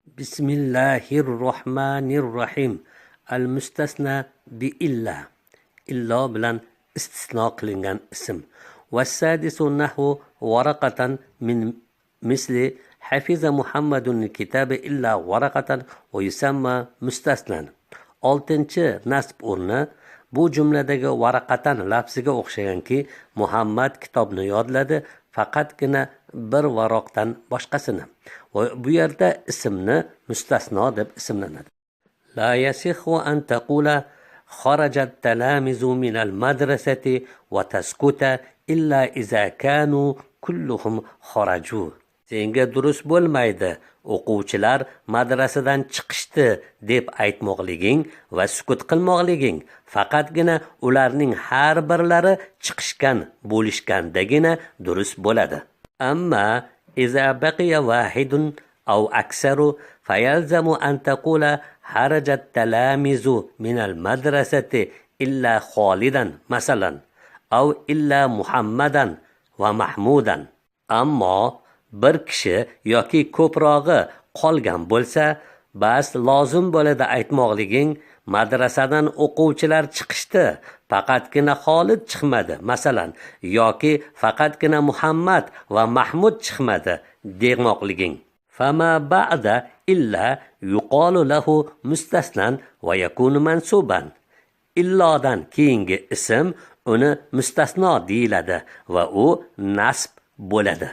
Bismillahir rohmanir rohim. Al mustasna bi illa. Illo bilan istisno qilingan ism. Vassadisu nahvu varaqatan min misli hafiza Muhammadun kitabi illa varaqatan va yusamma mustasnan. Oltinchi nasb o'rni bu jumladagi varaqatan lafziga o'xshaganki, Muhammad kitobni yodladi, faqatgina bir varoqdan boshqasini. Va bu yerda ismni mustasno deb ismlanadi. La yasihu an taqula خرج التلاميذ من المدرسة وتسكت إلا إذا كانوا كلهم خرجوا. Senga durust bo'lmaydi o'quvchilar madrasadan chiqishdi deb aytmoqliging va sukut qilmoqliging, faqatgina ularning har birlari chiqishgan bo'lishgandagina durust bo'ladi. Amma iza baqiya wahidun aw aksaru fayalzamu an taqula haraja talamizu min al madrasati illa Xolidan masalan aw illa Muhammadan va Mahmudan. Ammo bir kishi yoki ko'prog'i qolgan bo'lsa, bas lozim bo'ladi aytmoqliging madrasadan o'quvchilar chiqishdi, faqatgina Xolid chiqmadi masalan, yoki faqatgina Muhammad va Mahmud chiqmadi demoqliging. Fama ba'da illa yuqalu lahu mustasnan va yakunu mansuban. Illodan keyingi ism uni mustasno deyiladi va u nasb bo'ladi.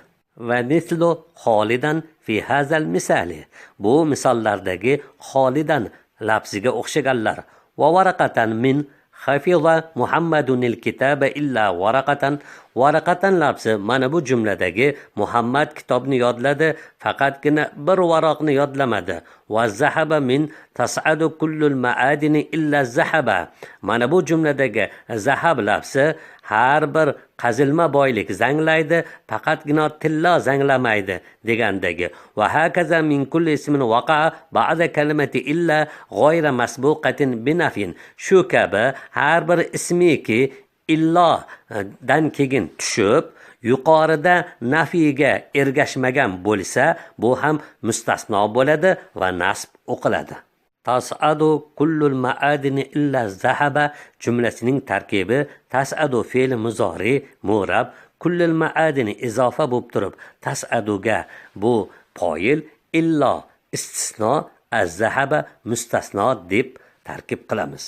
Va mislu Xolidan fi hazal misali. Bu misollardagi Xolidan lafziga o'xshaganlar. Va varaqatan min hafiza Muhammadunil kitaba illa varaqatan. Varaqatan lafzi mana bu jumladagi Muhammad kitobni yodladi, faqatgina bir varoqni yodlamadi. Va zahaba min tas'adu kullul ma'adini illa zahaba. Mana bu jumladagi zahab lafzi har bir qazilma boylik zanglaydi, faqatgina tillo zanglamaydi degandagi. Va hakaza min kulli ismin waqa'a ba'da kalimati illa g'oyra masbuqatin binafin. Shu kabi har bir ismiki illodan keyin tushib, yuqorida nafiyga ergashmagan bo'lsa, bu ham mustasno bo'ladi va nasb o'qiladi. Tas'adu kullul ma'adini illa zahaba jumlasining tarkibi tas'adu fe'li muzori murab, kullul ma'adini izofa bo'lib turib tas'aduga bu foil, illo istisno, az-zahaba mustasno deb tarkib qilamiz.